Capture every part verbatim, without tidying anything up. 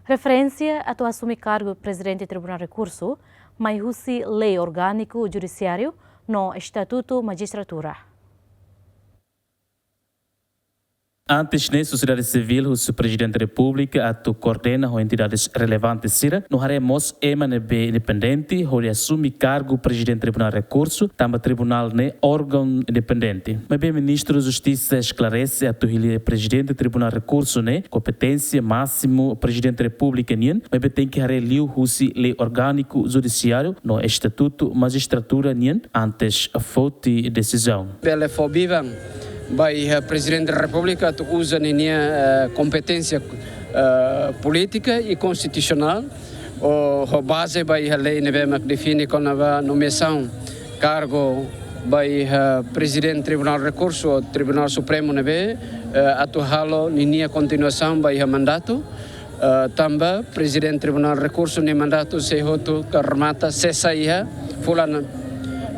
Preferénsia atu asume kargu Prezidente Tribunál Rekursu mai husi Lei Orgániku Judisiáriu no Estatutu Majistratura. Antes ne'e, sosiedade sivíl husu Prezidente Repúblika atu koordena ho entidades relevante sira no haree mós ema ne'ebé independente hodi asume kargu Prezidente Tribunál Rekursu, tanba tribunál ne'e órgaun independente. Maibé Ministru Justisa esklarese atu hili Prezidente Tribunál Rekursu ne'e kompeténsia másimu Prezidente Repúblika nian, maibé tenke haree liu husi Lei Orgániku Judisiáriu no Estatutu Majistratura nian antes foti desizaun. Bele fó biban ba iha Prezidente Repúblika atu uza ninia, eh, kompeténsia, eh, polítika i konstitusionál, ho, ho baze ba iha lei ne'ebé mak define kona-ba nomeasaun kargu ba iha Prezidente Tribunál Rekursu, Tribunál Supremu ne'ebé, eh, atu halo ninia kontinuasaun ba iha mandatu. Eh, tanba Prezidente Tribunál Rekursu nia mandatu sei hotu ka remata, sesa iha fulan,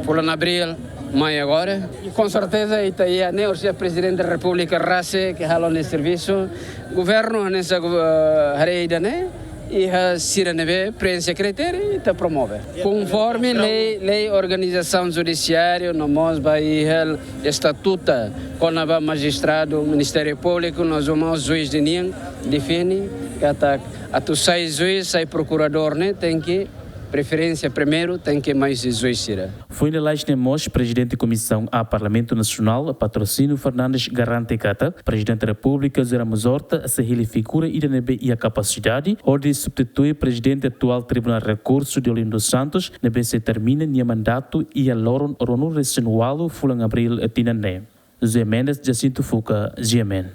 fulan Abríl mai agora. Konserteza ita iha ne'e, orsida Prezidente Repúblika rasik ke halo nia servisu. Governu hanesan, eh, haree ida-ne'e, iha sira ne'ebé preenxe kritéria, ita promove. Konforme lei, lei organizasaun judisiáriu, no mós ba iha estatutu kona-ba majistradu, Ministériu Públiku, no mós juís ninian, define katak atu sai juís, sai prokuradór ne'e, tenke preferénsia primeiru, tenke mai juís sira. Foin lalais ne'e mós, Prezidente Komisaun A Parlamentu Nasionál, Patrocínio Fernandes, garante katak Prezidente Repúblika José Ramos Horta sei hili figura ida ne'ebé iha kapasidade hodi substitui Prezidente atuál Tribunál Rekursu Deolinda dos Santos, ne'ebé sei termina nia mandatu iha loron ruanulu-resin-ualu fulan Abríl tinan ne'e. José Mendes, Jacinto Fuca, G M N.